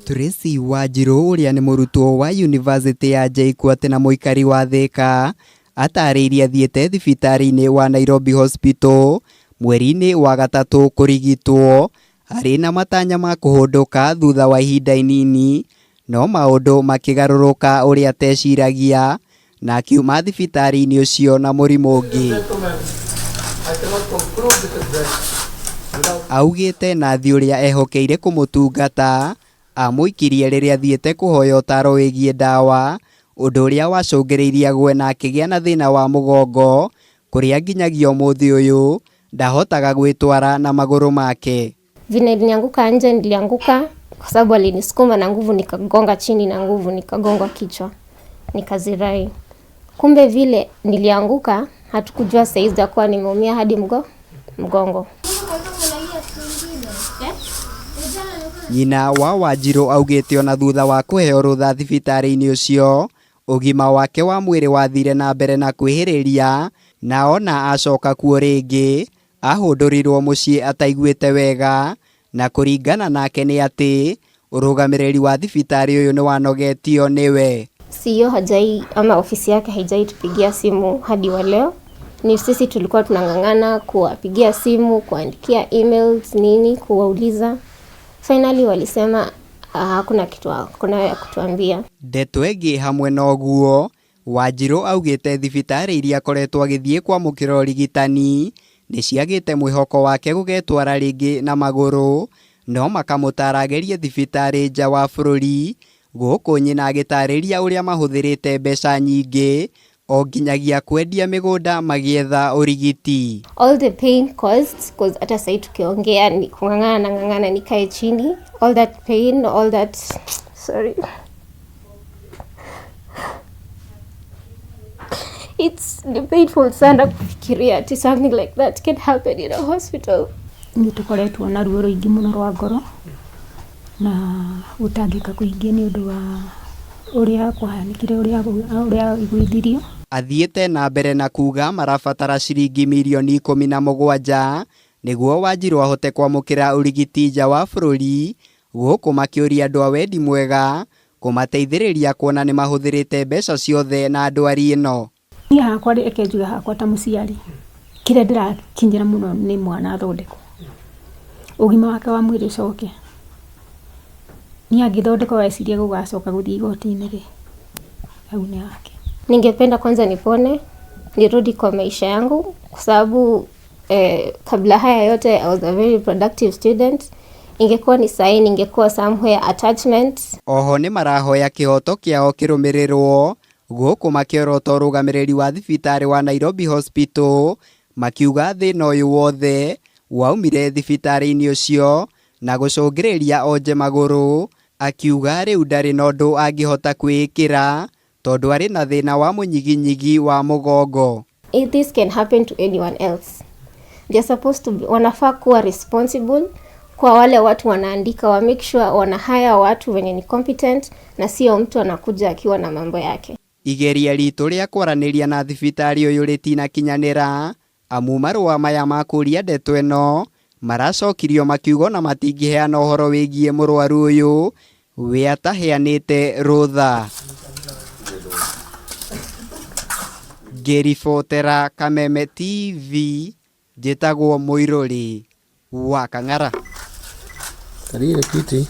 Tracy Wanjiru ũrĩa nĩ mũrutwo wa yunivasĩtĩ ya JKUAT na mũikari wa Thĩka atarĩirie athiĩte thibitarĩ-inĩ wa Nairobi Hospital mweri-inĩ wa gatatũ kũrigitwo arĩ na matanya ma kũhũndũka thutha wa ihinda inini no maũndũ makĩgarũrũka ũrĩa ateciragia na akiuma thibitarĩ-inĩ ũcio na mũrimũ ũngĩ. Augĩte nathi ũrĩa ehokeire kũmũtungata amũikirie rĩrĩa athiĩte kũhoya ũtaaro wĩgiĩ ndawa, ũndũ ũrĩa wacũngĩrĩirie agwe na akĩgĩa na thĩna wa mũgongo kũrĩa nginyagia ũmũthĩ ũyũ ndahotaga gwĩtwara na magũrũ make. Vile nilianguka nje, nilianguka kwa sababu alinisukuma na nguvu, nikagonga chini na nguvu, nikagongwa kichwa, nikazirai. Kumbe vile nilianguka, hatukujua saizi ya kuwa nimeumia hadi mgongo. Nyina wa Wanjiru augĩte ona thutha wa kũheo rũtha thibitarĩ-inĩ ũcio ũgima wake wa mwĩrĩ wathire na mbere na kwĩhĩrĩria na ona acoka kuo rĩngĩ ahũndũrirwo mũciĩ ataiguĩte wega na kũringana nake nĩ atĩ ũrũgamĩrĩri wa thibitarĩ ũyũ nĩ wanogetio nĩwe. CEO hajai ama ofisi yake haijai tupigia simu hadi wa leo. Ni sisi tulikuwa tunang'ang'ana kuwapigia simu, kuandikia emails, nini, kuwauliza. Finally walisema hakuna kitu hakuna ya kutuambia. Ndeto ĩngĩ hamwe na ũguo Wanjiru augĩte thibitarĩ iria akoretwo agĩthiĩ kwamũkĩra ũrigitani nĩ ciagĩte mwĩhoko wake gũgetwara rĩngĩ na magũrũ no makamũtara agerie thibitarĩ nja wa bũrũri gũkũ nyina agĩtarĩria ũrĩa mahũthĩrĩte mbeca nyingĩ o nginyagia kwendia mĩgũnda magĩetha ũrigiti. All the pain caused, cause hata sahii tukiongea ni kung'ang'ana na ng'ang'ana nikae chini. All that pain, all that sorry. It's painful sana kufikiria ati something like that can happen in a hospital. Nĩ tũkoretwo na ruo rũingĩ mũno rwa ngoro na gũtangĩka kũingĩ nĩ ũndũ wa ũrĩa kwahanĩkire, ũrĩa aiguithirio. Athiĩte na mbere na kuga marabatara ciringi mirioni 17 nĩguo Wanjiru ahote kwamũkĩra ũrigiti nja wa bũrũri gũkũ makĩũria andũ a wendi mwega kũmateithĩrĩria kuona nĩ mahũthĩrĩte mbeca ciothe na ndwari ĩno. Niĩ hakwa reke njuge hakwa ta mũciari kĩrĩa ndĩrakinyĩra mũno nĩ mwana athondekwo, ũgima wake wa mwĩrĩ ũcoke. Niĩ angĩthondekwo weciria gũgacoka gũthiĩ igoti-inĩ rĩ, hau nĩ hake. Ningependa kwanza nipone, nirudi kwa maisha yangu kwa sababu kabla haya yote I was a very productive student. Ingekuwa ni sahi ningekuwa somewhere attachment. Oho nĩ marahoya kĩhoto kĩao kĩrũmĩrĩrwo gũkũ makĩorota ũrũgamĩrĩri wa thibitarĩ wa Nairobi Hospital makiuga thĩna ũyũ wothe waumire thibitarĩ-inĩ ũcio na gũcũngĩrĩria onje magũrũ akiuga rĩu ndarĩ na ũndũ angĩhota kwĩĩkĩra tondũ arĩ na thĩna wa mũnyiginyigi wa mũgongo. If this can happen to anyone else, they're supposed to be, wanafaa kuwa responsible kwa wale watu wanaandika, wa make sure wana hire watu wenye ni competent na sio mtu anakuja akiwa na mambo yake. Igeria ritũ rĩa kwaranĩria na thibitarĩ ũyũ rĩtinakinyanĩra amu marũa maya ma kũria ndeto ĩno maracokirio makiuga ona matingĩheana ũhoro wĩgiĩ mũrwaru ũyũ we ataheanĩte rũtha. Ngĩribotera Kameme TV njĩtagwo Mũirũrĩ wa Kang'ara. Karia kiti.